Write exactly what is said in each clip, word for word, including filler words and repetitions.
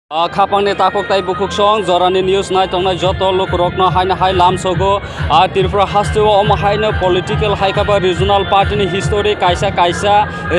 Ah, khapangni takhuk tai bukhuk song jorani news nai tongnai joto lukurokno haino hai lamsogo. Ah, Tripura hasteo omo haino political hai khe ba regional party ni history kaisa kaisa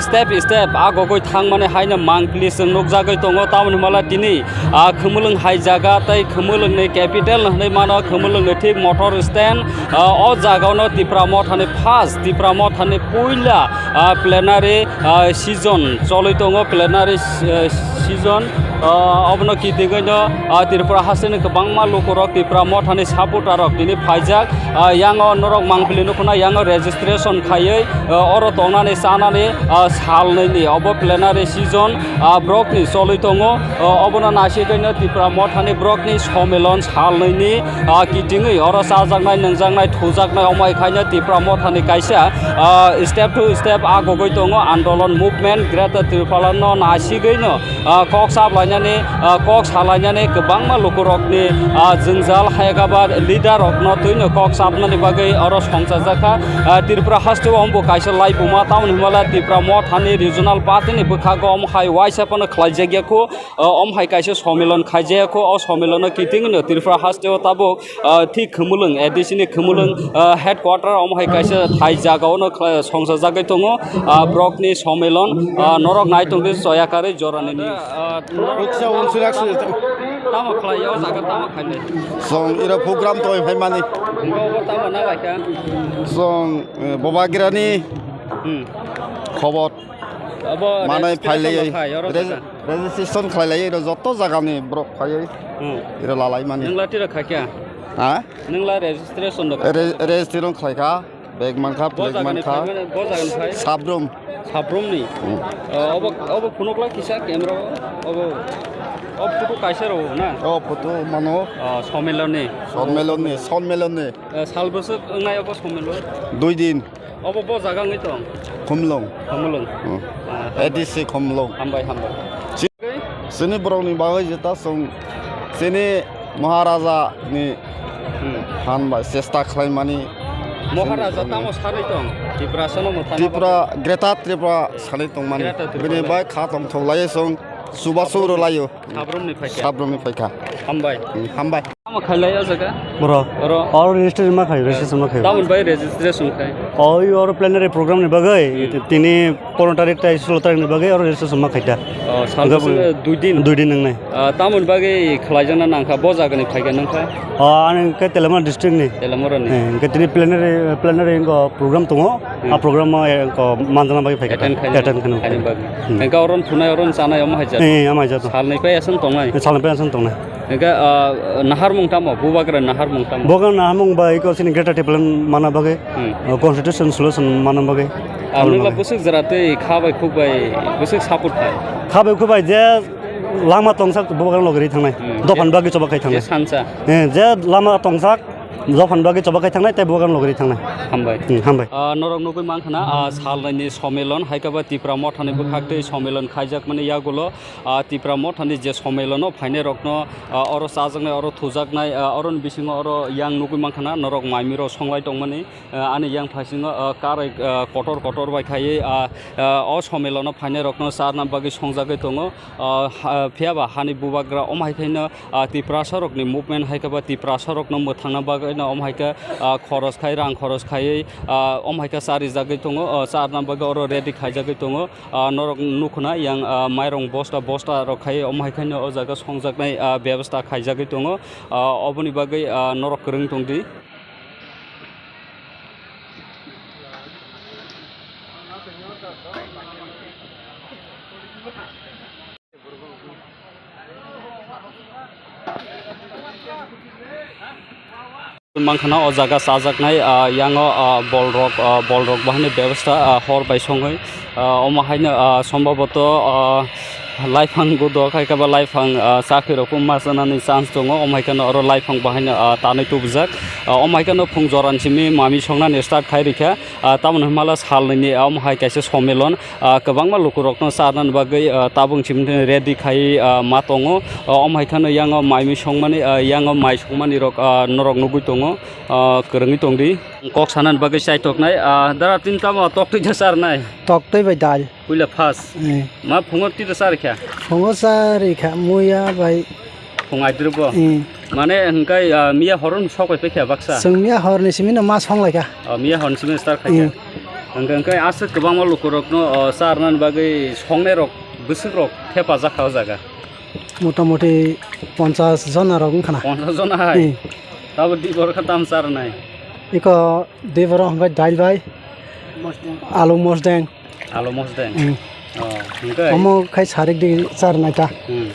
step step agogoi thangmani haino mangpili chwng nukjagoi tongo. Tamoni hwnba tini, ah, Khumulwng hai jaga tei Khumulwngni capital hwnwi mano Khumulwngni thik motor stand. Ah, o jagao no Tipra Mothani first, Tipra Mothani puila, ah, plenary, ah, season cholwi tongo, plenary, ah, season. Ah, obono kitingwi no, ah, Tripura hasteni kwbangma lukurok Tipra Mothani supporter rok tini phaijak. Ah, yango norok mangpili nukhuna, yango registration khaiwi, ah, oro tongnani chanani, ah, salnwini obo plenary season, ah, borokni cholwi tongo. Ah, obono naisingwi no Tipra Mothani borokni somilon salnwini, ah, kitingwi oro chajaknai, nungjaknai, thujaknai, omo hai khaino Tipra Mothani kaisa, ah, step to step agogoi tongo andolon movement Greater Tripura no naisigwi no, ah, kok saplainani, ah, kok salainani kwbangma lukurokni, ah, jwngjal hayakaba leader rokno twino kok sapnani bagwi oro songchajakha. Ah, Tripura hasteo ombo kaisa laibuma tamoni hwnba Tipra Mothani regional party ni bwkhago omo hai waisa phano khlaijak ya kho. Ah, omo hai kaisa somilon khaijak ya kho, o somilono kitingno Tripura hasteo tabuk, ah, thik Khumulwng, A D C ni Khumulwng, ah, headquarter omo hai kaisa thai jaga ono khlai songchajagwi tongo, ah, borokni somilon, ah, norok nai tongdi choya karwi jorani ni. Ah, norok Utsa unsuri aksi. Tamo khlai o jaga tamo khainai. Song ira program toi phaimani. Bo bo tamo na laikha. Song, eh, Bobagrani Hmm. Khobor. Abo manai registration phailai. Khai, oro Reg-, kaka. Registration khlailai, iro joto jagani borok phaiwi. Hmm. Iro lalai mani. Nungla tira khaikya? Ha? Nungla registration do kha? Re-, registration khlaikha, bag mankha, Bo flag jagani mankha. Phai mane, bo jagani phai? Sabrum. Sabrum ni? Hmm. O, obo, obo phunukla kisa camera o, obo, o photo kaisa rw na? O photo mano. O, Somilon ni? Somilon ni, Somilon ni. Eh, sal bwswk wngnai obo Somilon? Dui din. Obo bo jaga wngwi tong? Khumlung. Khumlung. Hmm. Ah, A D C Khumlung. Hambai, hambai. Chi-, chini borokni bagwi jeta chwng chini Maharaja ni Hmm. han bai chesta khlaimani. Maharaja chini borokni tamo sanwi tong? Tiprasa no mwthangma Tripura, bagwi? Greater Tripura sanwi tongmani. Greater Tripura. Bini bai kha tongthok lai chwng chubachu rw laio. Sabrumni phaikha. Sabrumni phaikha. Hambai. Hmm, hambai. Tamo khailai o jaga? Bro. Oro. Oro registration ma khai, registration ma khai. Tamoni bai registration khai? Oi, oro plenary program ni bagwi, Hmm. tini pondro tarik tai solo tarik ni bagwi oro registration ma khai ta. Oh, sal Enka bwswk bo-, dui din? Dui din wngnai. Ah, tamoni bagwi khlaijakna nangkha, bo jagani phaikha nangkha? Ah, ani khe Teliamura district ni. Teliamura ni. Eh, enka tini plenary, plenary enka program tongo. Hmm. Ah, program o enka manjana bagwi phaikha ta. Attend khaina, Attend khaina khaina bagwi. Hmm. Enka oron thunai, oron chanai, omo hai jat? Eh, omo hai jat. Salni pai aswng tongnai? Eh, salni pai aswng tongnai. Hingke, ah, naharmung tamo? Bubagra naharmung tamo? Bubagra naharmung ba iko chini Greater Tipraland mana bagwi, Hmm. ah, constitution solution mana bagwi. Ah, nwngla bwswk jora tei kha bai khuk bai bwswk support khai? Kha bai khuk bai je lama tongsak Bubagra logri thangnai. Hmm. Dophani bagwi choba khai Je thangnai. sansa. Eh, je lama tongsak dophani bagwi choba khai thangnai tei Bubagra logri thangnai. Hambai. Hmm, hambai. Ah, norok nugwi mankha na, ah, salnwini somilon, hai khe ba Tipra Mothani bwkhak tei somilon khaijakmani yagulo. Ah, Tipra Mothani je somilon o phainai rokno, ah, oro chajaknai, oro thujaknai, ah, oroni bisingo oro yang nugwi mankha na norok maimiro songlai tongmani, ah, ani yang phaisingo, ah, karai, ah, kotor kotor bai khaiwi, ah, ah, o somilon o phainai rokno charna bagwi songjagwi tongo. Ah, ha, phiya ba hani bubagra omo hai khaino, ah, Tiprasa rokni movement hai khe ba Tiprasa rokno mwthangna bagwi no omo hai khe, ah, khoros khai, rang khoros khaiwi, ah, omo hai khe charijagwi tongo, ah, charna bagwi oro ready khaijagwi tongo. Ah, norok nukhuna yang, ah, mairong bosta bosta rok khai omo hai khaino o jaga songjaknai, ah, bebasta khaijagwi tongo. Ah, oboni bagwi, ah, norok kwrwng tongdi. Mankha na o jaga chajaknai, ah, yango, ah, bolrok, ah, bolrok bahani bebasta, ah, hor bai songwi, ah, omo haino, ah, sombhoboto, ah, Laiphang gudo khai khe ba laiphang, ah, chakri rok puma chanani chance tongo, omo hai kheno oro laiphang bo haino, ah, tanwi tubujak. Ah, omo hai kheno phung joran simi mami songnani start khai rikha. Ah, tamoni hwnmala salnwini omo hai kaisa sommelon, ah, kwbangma lukurokno charnani bagwi, ah, tabuk simi ready khai, ah, ma tongo. Ah, omo hai kheno yango mai mui songmani, ah, yango mai songmani rok, ah, norok nugwi tongo, ah, kwrwngwi tongdi. Kok sanani bagwi chaitoknai, ah, dara tin tamo toktwi da charnai? Toktwi bai dal. Puila first. Eh. Ma phungo tita char kha? Phungo char kha, muya bai. Phung aidrw bo? Eh. Mane hwnkhe, ah, miya horno sok pai kha baksa? Chwng miya horni simi no ma song lai kha. Oh, miya horni simi start khai kha. Eh. Hwnkhe, hwnkhe aswk kwbangma lukurokno, oh, charnani bagwi songnai rok, bwswk rok thepajak kha o jaga. Motamoti ponchas jona rok wngkha na. Ponchas jona hai? Eh. Tabo di bor kha tam charnai? Iko di bor hwnkhe dail bai. Mosdeng. Alu mosdeng. Alo mosdeng. Mm. Oh, hwnkhe? Omo khai sarik di char naita. Hmm.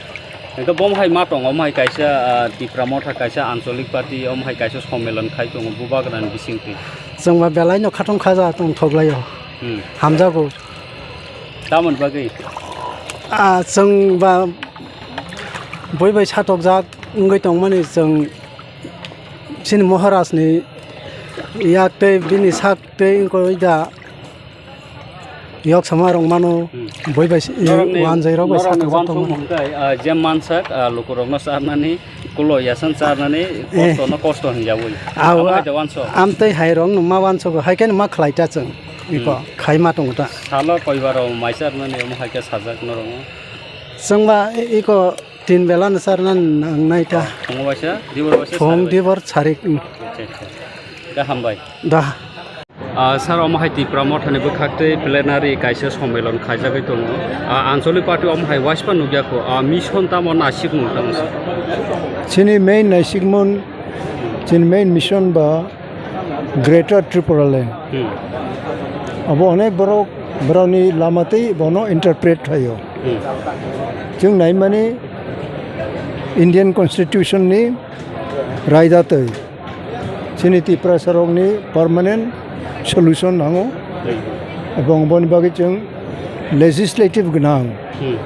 Hwnkhe bo hai ma tongo, omo hai kaisa, ah, Tipra Motha kaisa Anchalik Party, omo hai kaisa sommelon khai tongo, bubagrani bisingtwi. Chwngba belai no khatong khaja tong thoklaio. Hmm. Hamjago. Tamoni bagwi? Ah, chwngba bui bai satokjak wngwi tongmani chwng chini Maharaj ni yak tei bini sak tei wngkoi da. Yok sama rok mano, hmm, boi bai si, norokni, wanjai rok bai norokni sakha wansuk tongmani. Hwnkhe, ah, je mansak, ah, lukurokno charnani, kulo yasang charnani, eh, kosto no kosto hinjawi. Awa, abo hai de wansuk. Amtwi hai rok no ma wansuk, hai khe no ma khlai ta chwng. Iko, hmm, khai ma tongo ta. Salo koibar rok mai charnani omo hai khe sajak norokno. Chwngba i-, iko tin bela no charna nangnai ta. Phungo waisa, dibor waisa, phung sari waisa. Dibor sarik, mm. Acha, acha. Da hambai. Da. Ah, sir, omo hai Tipra Mothani bwkhaktwi plenary kaisa sommelon khaijagwi tongo. Ah, Anchalik Party omo hai waispa nukya kho. Ah, mission tamo nasikmung tamo se? Chini main naisikmung, chini main mission ba Greater Tripura Land. Hmm. Abo onek borok, borokni lama tei bono interpret khlaio. Hmm. Chwng naimani Indian Constitution ni raida twi. Chini Tiprasarokni permanent solution nango. Hmm. Ebong boni bagwi chwng legislative gwnang, hmm,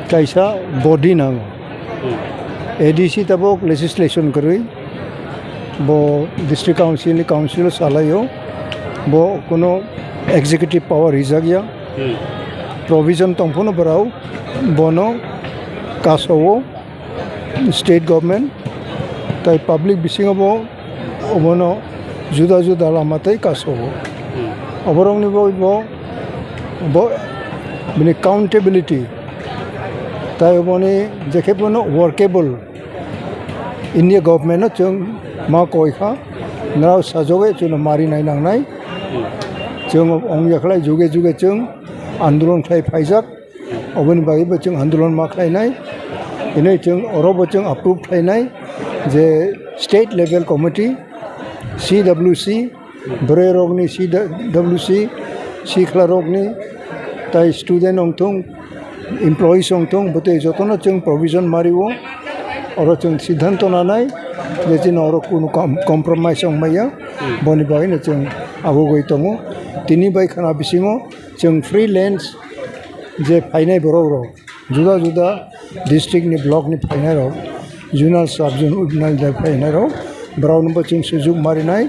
kaisa body nango. Hmm. A D C tabuk legislation kwrwi, bo District Council ni council o salaio, bo kuno executive power rijak ya. Hmm. Provision tongphano borok bono kasao. State government tai public bisingo bo obono juda juda lama tei kasao. Hmm. Oborokni bo, bo, bo bini accountability tai oboni jekhe bono workable India government no chwng ma koi kha, nrao sajogwi chwngno mari nai nangnai. Hmm. Chwng ong yakhlai juge juge chwng andolon khlai phaijak. Oboni bagwi bo chwng andolon ma khlainai, hwnwi chwng oro bo chwng approve khlainai je state level committee, C W C, bwrwi rokni C W C, sikla rokni, tai student wngthung, employees wngthung, bwtwi jotono chwng provision mario, oro chwng siddhanto nanai je chini oro kunu com-, compromise wngmaya, boni bagwino chwng abugwi tongo. Tini bai khana bisingo chwng freelance je phainai borok rok, juda juda district ni, block ni phainai rok, zonal, sub zonal, regional de phainai rok, borok no bo chwng sujuk marinai,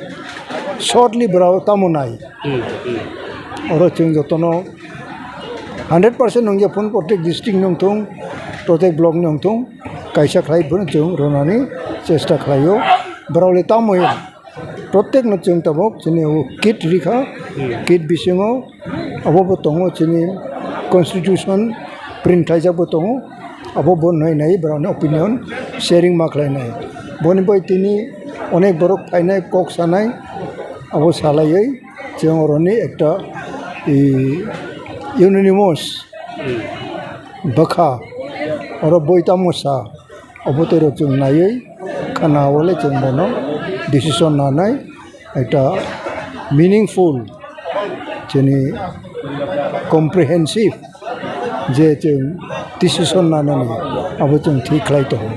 shortly borok tamo nai. Hmm, hmm. Oro chwng jotono hundred percent nungya phone, protect district ni wngthung, protect block ni wngthung, kaisa khlai phano chwng ronani chesta khlaio. Borok le tamo ya. Protek no chwng tabuk chini o kit rikha, hmm, kit bisingo abo bo tongo chini constitution print khlaijak bo tongo, abo bo nai nai borokni opinion sharing ma khlai nai. Boni bai tini onek borok phainai kok sanai, abo salaiwi chwng oroni ekta, i, unanimous, hmm, bwkha oro boi tamo sa. Obo tei rok chwng naiwi khana o le chwng bono decision nanai, ekta meaningful chini comprehensive je chwng decision nanani abo chwng thik khlai tongo.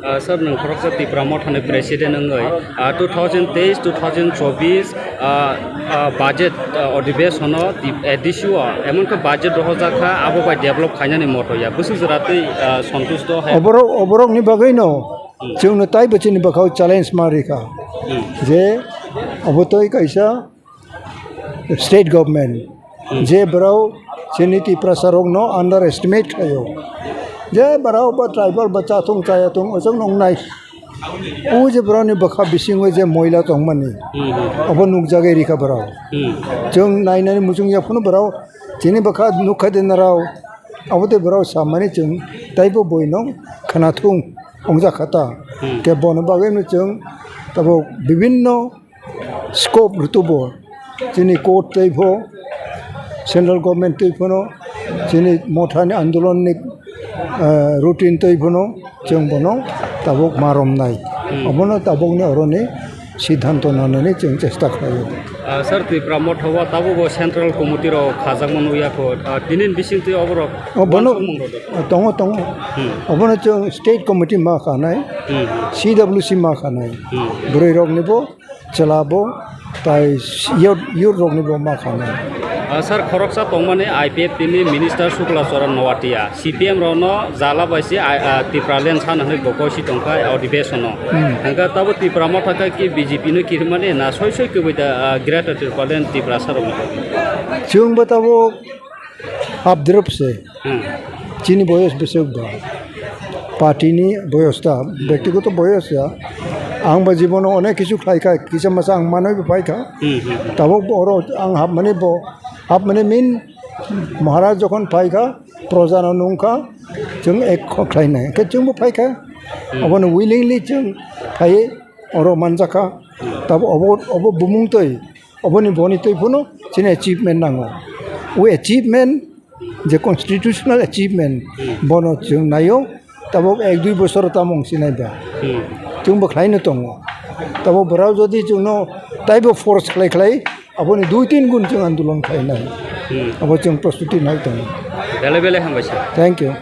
Ah, sir, nwng khoroksa Tipra Mothani president wngwi, ah, two thousand teis, two thousand chobbish, Ah, ah, budget, ah, odhibesono ti-, A D C o emon khe budget rohorjak kha, abo bai develop khainani moto ya. Bwswk jora twi, ah, sontusto hai. Oborok, oborokni bagwino Hmm. chwngno taibo chini bwkhao challenge ma rikha Hmm. je obo twi kaisa state government Hmm. je borok chini Tiprasarokno underestimate khlaio. Je borok bo tribal bo chathung chayathung, o chwng nungnai. O je borokni bwkha bisingo je moila tongmani, Hmm, hmm. obo nukjagwi rikha borok. Hmm. Chwng nainani muchungya phano borok chini bwkha nukha de narao, abo tei borok samani chwng taibo boino khwnathung wngjak kha ta. Hmm. Khe bono bagwino chwng tabuk bibinno scope rwtubo, chini court tei pho, central government tei phono, chini mothani andolonni, eh, routine tei phono chwng bono tabuk ma romnai. Hmm. Obono tabukni oroni siddhanto nanani chwng chesta khlaio. Ah, sir, Tipra Motha o tabukbo central committee rok khajakma nukya kho. Ah, tini bisingtwi oborok Oh, bono uansukmung rok. Tongo, tongo. Hmm. Obono chwng state committee ma khanai, Hmm. C W C ma khanai. Hmm. Bwrwi roknibo chwla bo tai youth, youth rokni bo ma khanai. Ah, sir, khoroksa tongmani I P F T ni minister Shukla Charan Noatia, C P M rokno jala bai se, ah, ah, Tipraland sana hwnwi bo koisi tongkha odhibesono. Hmm. Hwnkhe tabo Tipra Motha khe ki B J P no kirimani na soi soi kwbui da, ah, Greater Tipraland Tiprasa rokno? Chwng bo tabo Abdrop se. Hmm. Chini boyos besok ba. Party ni boyos ta, bektigoto boyos ya. Ang ba jibono onek kichu khlai kha, kisa masa ang manoi bo phai kha. Hmm, hmm, hmm. Tabok bo oro ang hapmani bo, hapmani min Maharaj jokhon phai kha, proja no nung kha, chwng ek kho khlai nai. Khe chwng bo phai kha. Hmm. Obono willingly chwng phai oro manjak kha. Hmm. Tabo obo, obo bumung twi Oboni boni twi phano chini achievement nango. O achievement je constitutional achievement, Hmm. bono chwng naio, tabok ek dui bosor tamo wng sinai ba. Hmm. Chwng bo khlaino tongo. Tabok borok jodi chwngno taibo force khlai khlai, aboni dui tin gun chwng andolon khlainai. Hmm. Abo chwng prostuti nai tongo. Belai belai hambai sir. Thank you.